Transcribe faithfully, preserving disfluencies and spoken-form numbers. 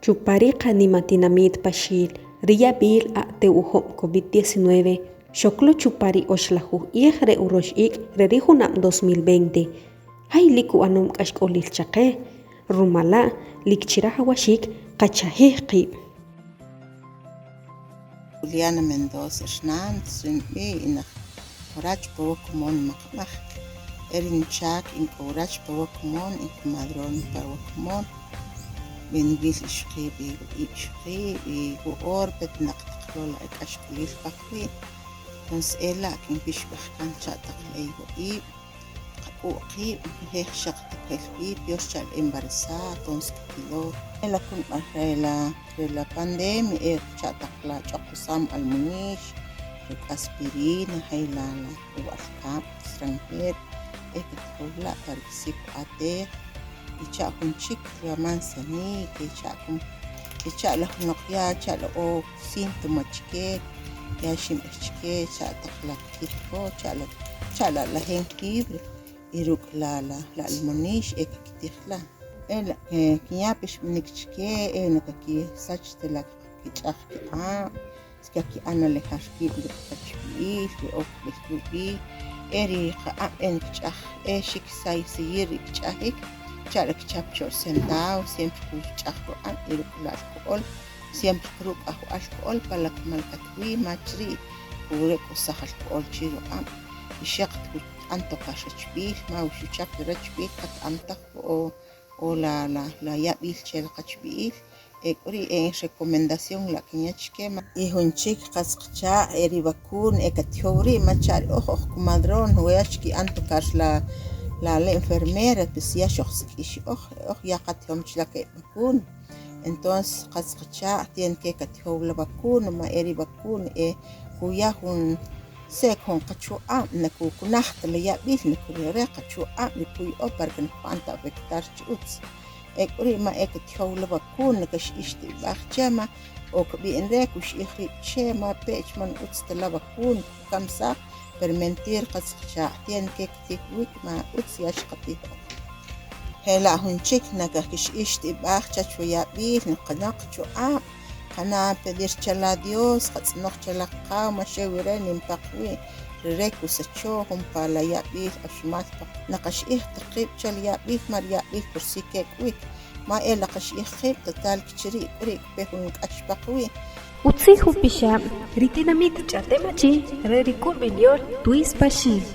Chupa ri qanima tinamit Paxil, ri yab'il aq'tew ujob' covid diecinueve xok lo chupa ri oxlajuj q'ij re urox ik' re ri junab' dos mil veinte. Jay lik u'anom k'axk'olil chaqe, rumal la' lik chirajawaxik qachajij qib'. Juliana Mendoza Hernández ri nub'i' y naj wurach pa Wakumon Maqb'aj. Eri nuchak in k'o wurach pa Wakumon, in kumadron pa Wakumon. B'inwil ixoqib' y wu'ib' ixoqib' y wu'or petinaq taq lo la' e k'axk'olil paqwi'. Entonces ela' kinpixb'aj kan cha' taq la iwa'ib', qak'u' qib', je' xaq taq el b'i, peor cha' la embarazada, entonces kakilo. Ela kunab'al re la re la pandemia e cha' taq la ch'oq usam almunix, ruk' aspirina, jay la la uwa'l kab' extranjero e katijow la' pa ri kisik uq'atej. Y cha' jun chik la manzanilla, y cha' jun y cha' la junoq ya cha' la o síntoma chike, ya ximb'ej chike, cha' taq la kitijo, cha' la cha' la la jengibre y ruk' la la la almonix e kakitij la. E la kinya pixb'inik chike e na kakisach ta la kich'aj kiq'ab', kaki'an na lejar kib' ri kachb'i'il ri okb'il rub'i'. E ri qaq'ab' e nikich'aj e xikisay siyir ri kich'ajik, cha' la kichap cho' centavo, siempre kuch'aj ruq'ab' y ruk' la alcohol, siempre kruk' ajwa'al ko'ol pa la kmal katwi, ma chiri' kure' k'usaj alcohol chi ruq'ab'. Y xeq ku'an tokar rachb'il, ma wi xuchap ri rachb'il qat'am taj o o la la la yab'il che la qachb'i'il. Ek'uri' e in recomendación la' kinya chike. Y jun chik qas qcha' e ri vacuna e katijow ri', ma cha' ri oj oj kumadron we ya xki'an tokar la la la enfermera, pues ya xojsik'ix oj, oj ya qatijom chi la keb' vacuna. Entonces qas qcha' tiene que katijow la vacuna, ma e ri vacuna e kuya jun seek jun qachuq'ab', na kukunaj ta la yab'il, na kurere qachuq'ab' ri kuya'o para que na ku'an ta afectar chi utz. Ek'uri' ma e katijow la vacuna, kaxi'ij ta ib'aj che ma o kab'i'n re kuxi'ij rib' che ma pech man utz ta la vacuna kukamsaj, pero mentira qas qachaq' tiene que katij wik ma utz ya xqatij. Jela' jun chik na kaxi'ij ta ib'aj chach wa yab'il na qana' qachuq'ab', qana' pedir che la Dios, qatz'onoj che la Qaqaw ma xew wi re nim paq wi, rire kusacho jun pa la yab'il q'axmal paq. Na qaxi'ij ta qib' che la yab'il ma ri yab'il kursik e k'o wik, ma e la qaxi'ij qib' total chi ri' k'o ri' kpe jun k'ax paq wi. Utzij Upixab', ri tinamit ch'a'tem achi re ri Kub'il Yol Tuis Paxil.